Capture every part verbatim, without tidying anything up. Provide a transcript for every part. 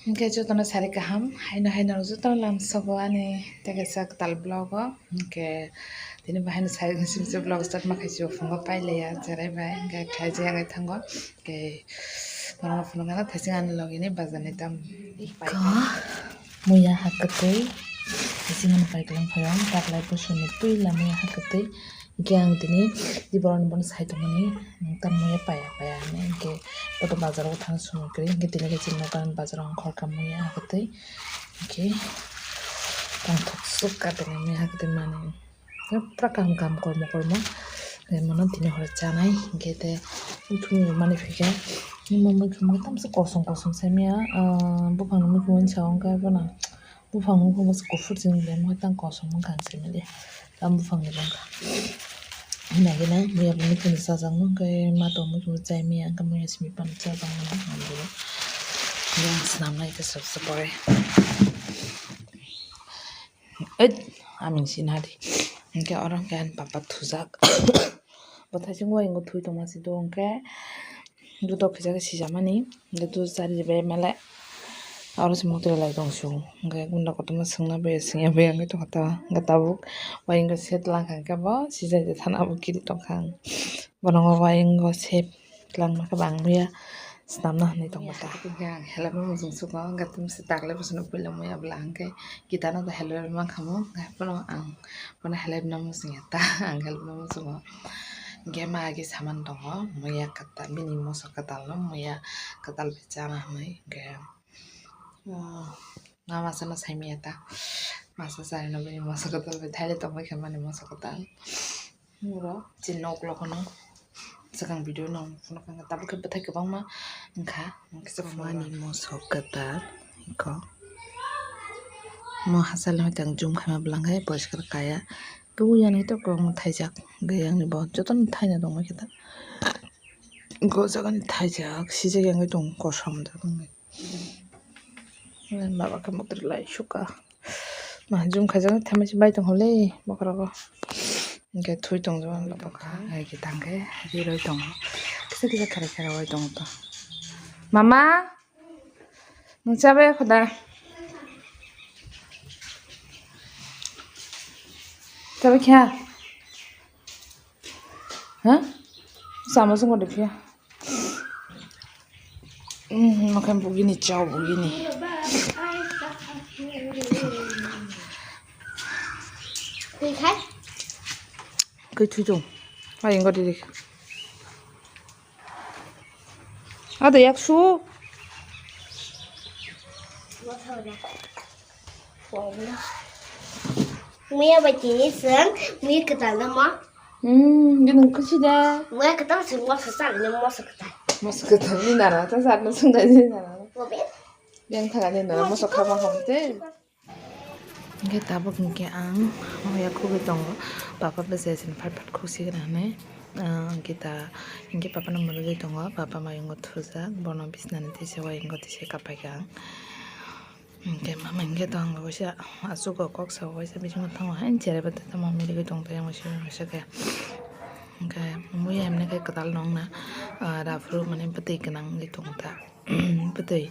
Hwnkhe jotono sari kaham, haino haino jotono lamsogo ani tei kaisa kwtal vlog o. Hwnkhe tini bo haino sari simi se vlog start ma khaisio, phungo pailaiya cherai bai hwnkhe khlaijak wngwi thango. Hwnkhe norokno phunuknano thaising ani logini bazar ni tam. Muya ha kwtwi thaising ani paiklang phaio taklai bwswkni puila muya ha kwtwi. Hwnkhe ang tini borokni bono sai tongmani, tamo ya paya paya hinwi hwnkhe boto bazaro thang songwi kwrwi hwnkhe tini khe chini nogo bazaro wngkhorkha muya ha kwtwi hwnkhe tongthok sukha tini muya ha kwtwi mani pura kaham kaham kormo kormo hwnkhe mono tini horo chanai hwnkhe tei muikhum rwmani phaikhe muikhum tamsa kosom kosom saimaya buphangni muikhum sa wngkha bono. Buphang nukho masa kuphur chini le mo tang kosom wngkha ang simi le tam buphang ni bangkha. Hwnba khe nai muya bo nukho ni chajakno hwnkhe ma tong nukho chai maya hwnkhe muya simi phano chajakno nang boro yang swnam nai khe sop sop pore. Eit aming sina di hwnkhe oro hwnkhe ani papa thujak bo thaising wai wngkha thui tongma si do hwnkhe. Dudo kisa khe sijamani, hwnkhe dudo chari bai male aro se motri lai tong su, hwnkhe gunda kotorma swngna bai swngya bai wngwi tongkha ta, hwnkhe tabuk wayingo set langkha hwnkhe bo sijai de thana bo kiri tongkha ang, bono wayingo set langma khe bo ang muya swnamna hinwi tongkha ta. Hwnkhe ang helai ma muchung sugo, hwnkhe tini se taklai bwsano puila muya bwla hwnkhe kitana da helai mankha mo, hwnkhe bono ang bono helai rwna muchungya ta, ang helai rwna muchungo. Hwnkhe ma agi saman tongo, muya kwtal, bini moso kwtalno muya kwtal bai chana hinwi. Hwnkhe, ah, ma masano saimanya ta, masa charino bini moso kwtal bai thaile tongwi khe mani moso kwtal. Oro chini nok lokono swkang video no phunukha, tabuk khe bwthai kwbangma wngkha, hwnkhe mani moso kwtal eko. Mo hachal no tang zoom khaima bwlangkhe poriskar kaya. Tubui yani to kwbangma thaijak, hwnkhe yang ni bo jotono thaina tongma khe ta. Go jaga ni thaijak, sijak yang tong kosom da tong. Baba khe motri lai suka. Ma zoom khaijak thaima se bai tong hole bokhorogo. Hwnkhe thui tong jago baba kha. Hai khe tang khe ri roi tongo. Kisa kisa khera khera oi tongo to. Mama. Nung chabai kho da? Chabai kha? Ha? Sama sung kho de kha? Hmm, makan bugini chao bugini. Koi khai? Koi thui tong. Ai, ingo didi. Ada yak su. Muya bai tini seng, muya ketal dama. Hmm, gini kusi da. Muya ketal seng, moso sal ni moso ketal. Moso ketal ni nana, ta sal na sung da ni nana. Bobe. Yang thaga ni nana, moso khama hom te. Hwnkhe tabuk hwnkhe ang oya khugwi tongo, papa bwsai sini phat phat khuk sigwna hinwi. Ah, hwnkhe ta, hwnkhe papa no mwrwgwi tongo, papa mayungo thujak, bono bisnani tisa wayungo tisa kapaikha ang. Hwnkhe mama hwnkhe to ang bo waisa achugo kok sabo waisa bisingo thango, hain cherai bo tamo mirigwi tong tei ang waisa waisa khe. Hwnkhe muya himnai khe kwtal no wngna, ah, raphuru mane bwtwi gwnang wngwi tongo ta. Bwtwi,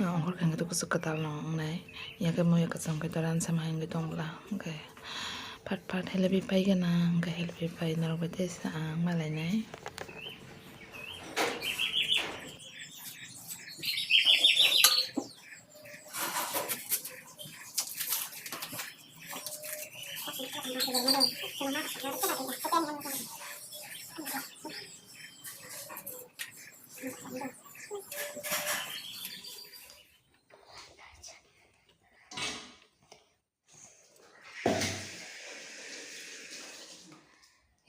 ah, ongkhor khe hwnkhe to kuchuk kwtal no wngnai. Yakhe muya kwcham khe to ransama hai wngwi tong bwla. Hwnkhe phat phat helebwi pai gana, hwnkhe helebwi pai norok bai tei sa ang malainai.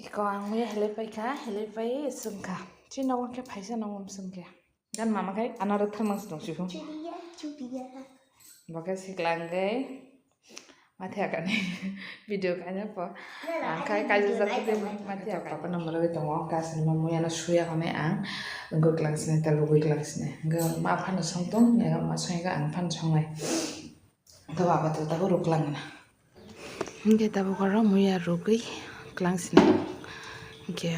Iko ang muya helai paikha, helai pai swngkha. Chini nogo khe phaisa nangma swngkhe. Gan mama khai anaro thangmang se tong siku. Chubiya, chubiya. Bo khe sikla hwnkhe mathiya kani video kaina po. Ang khai kaisa jat video tei mathiya kani. Papa no mwrwgwi tongo, gas ni mamui ano suya hwnwi ang wngwi klang sini, ta lugui klang sini. Hwnkhe ma phano song tong, ega ma song ega ang phano songnai. Hwnkhe baba to tabuk rwklang na. Hwnkhe tabuk oro muya rwgwi klang sini. Hwnkhe.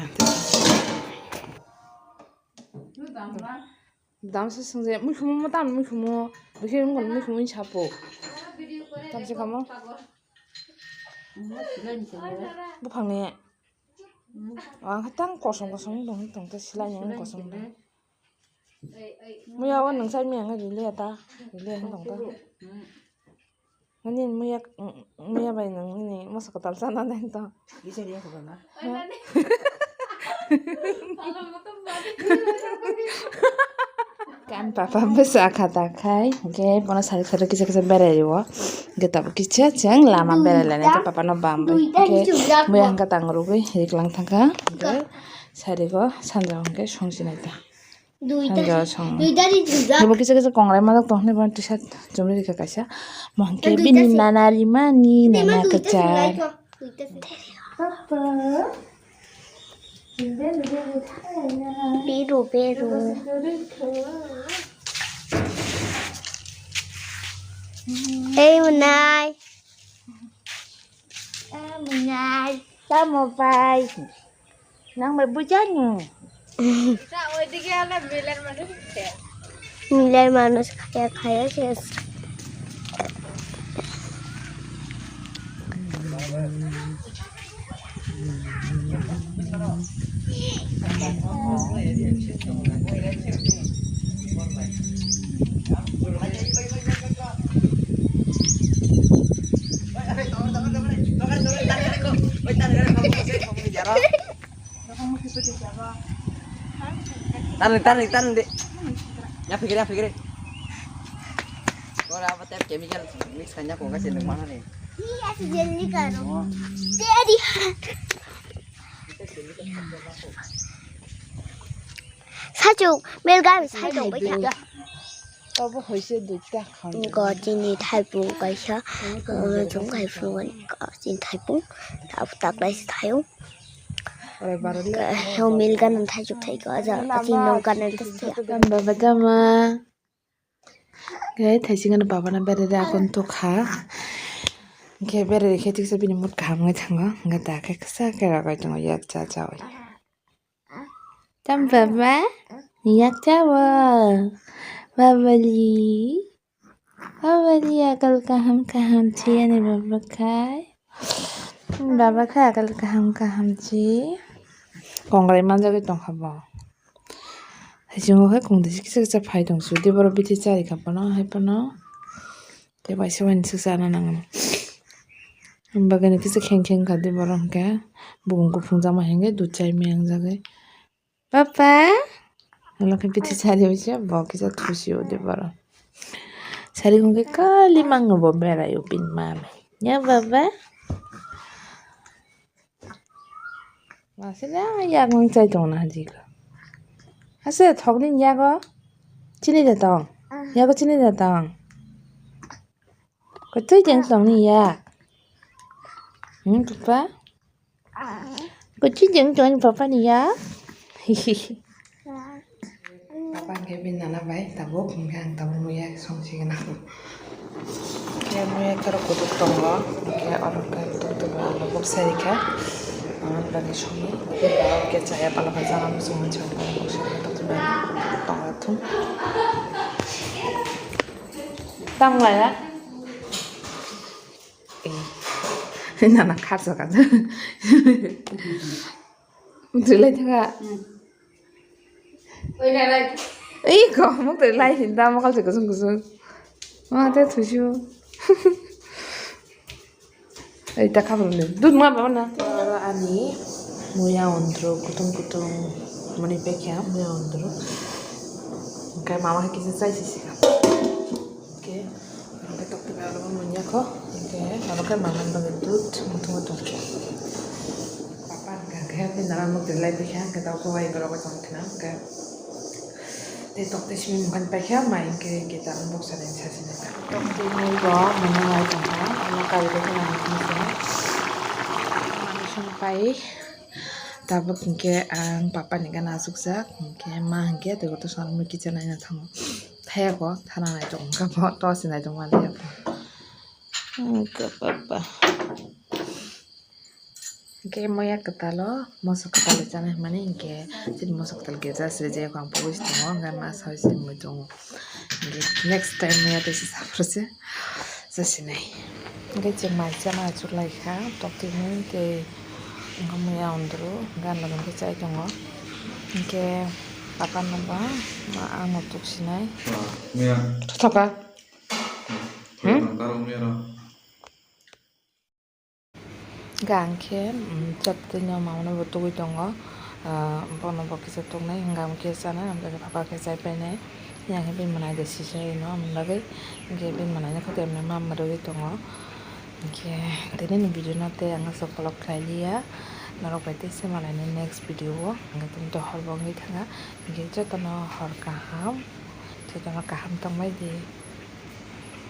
Damsa sungje, mui khumu mo tam mui khumu, bikhe mui khumu sapo. Tamsa kamo. Buphangni. Ang khe tang kosom kosom wng tong, tong ta silai ni wng kosom wng. Muya o nung sai miyang rile ta, rile wng tong ta. Nini muya, muya bai nung nini moso kwtal chana dai to. Kan papa bwsa kha ta khai, hwnkhe bono sari sari kisa kisa berai rwo. Hwnkhe tabuk kisa chwng lama berai lainai khe papa no bam bai. Hwnkhe muya hwnkhe tang rwgwi riklang thangkha. Hwnkhe sari go sanja hwnkhe songsinai ta. Duita. Sanja song. Duita ni duita. Hwnkhe bo kisa kisa kongrai majak tong hwnwi bono tisa chumui rikha kaisa. Mo hwnkhe bini nana rimani nana kwchar. Papa. Beru, beru. Ei, Munai. Ah, Munai. Tamo pai. Nang bai bujani. Milai manus khaya khaya ses. Tarni, tarni, tarni de. Ya fikir, ya fikir. Ora apa tep chemical mix kanya ko kasi nung mana ni? Iya, si jelly karo. Jadi. Sachuk, melgami sachuk bai kha. Abo hoise duita khan. Go chini thaipung kaisa, chini thaipung, tak tak lai si thaio. Heo milgan ang thaichuk thaiko aja, achi nong kanan tas thaya. Baba gama. Gai thaising ano baba na bere de akon to kha. Hwnkhe bere de khe tiksa bini mood kaham wngwi thango. Hwnkhe da khe kisa khe ragwi tongo yak cha cha wi. Tam baba, yak cha wo. Baba li. Baba ni akal kaham kaham chi ani baba khai. Baba khai akal kaham kaham chi. Kongrai manjagwi tongkha bo. Haichungo khai kung disi kisa kisa phai tong su. Tei borok bithi chari kha bono hai bono. Tei bai se waini swksa ana nango. Bagani kisa kheng kheng kha tei borok hwnkhe bukung kuphung jama hwnkhe dud chai maya wngjagwi. Papa, olo khe bithi sari wngse bo kisa thusi o de borok. Sari hwnkhe kali mango bo berai o bini mami. Ya baba? Masila yak wng chai tong na hajiko. Ase thok ni yago chini da tong. Yago chini da tong. Kotoi jeng tong ni yak. Hmm, papa? Kotoi jeng tong ni papa ni yak. Papa hwnkhe bini nana bai tabuk, hwnkhe ang tabuk muya song sigwna. Hwnkhe muya khe rw kutuk tongo, hwnkhe oro khe tuk tuk alu bwksa rikha. Ang ani bagwi songwi, hwnkhe chaya pala pala jana muchung muchung tongo thung. Tang laya. Eh. Nana kharsa kha. Muktwi lai thaka. Ei ko muktwi lai hinda mokol se kusung kusung. Ma te thusu. Ei ta khabang de. Dud ma ba na. Oro ani muya ondro kutung kutung mani pekya muya ondro. Hwnkhe mama hai kisa chai sisi kha. Hwnkhe, hwnkhe tokti bai alo bo munya kho. Hwnkhe, alo khe mama ni bagwi dud muthungwi tongkha. Papa hwnkhe, hwnkhe, hwnkhe nana muktwi lai phaikha, hwnkhe tamo khe wai borok bai tongkha, hwnkhe. Tei tokti simi mungkhan paikha, mai hwnkhe, hwnkhe ta boksa nai sasi nai ta. Tokti nai bo mungkhan nai tongkha, omo kari bai khe nang thangkha. Mani song pai. Tabuk hinkhe ang papa ni gana asukjak, hinkhe ma hinkhe tei kotor swnamwi kisa naina thango. Thayako thana naitok wngkha bo, torch ni naitok manliya bo. Wngkha papa. Hingke moya kwtalo, moso kwtalo chana hwnmani hingke chini moso kwtal khe ja sri je ang pogwi tongo, hingke ma sawi se mui tongo. Hingke next time moya tei se saphuru se jasinai. Hingke je mai chana achuk lai kha, tok twi mui tei hingke moya ondro, hingke ang logam khe chai tongo. Hingke papa no ba ma ano tuk sinai. Moya. Thoka. Hmm? Moya no karo moya no. Hingke ang khe, um, chatwino mamano bo tugui tongo, ah, bono bo kisa tuknai, hingke ang khe chanai, ang khe papa khe chai painai, yang khe bini mwnai de sisai no, aboni bagwi hingke bini mwnai no khe tei ma mwrwgwi tongo. Hingke tini ni video no tei ang aswk vlog khlai liya, norok bai tei se malaini next video o, hingke tini to hor bo wngwi thanga, hingke jotono hor kaham, jotono kaham tongbai di.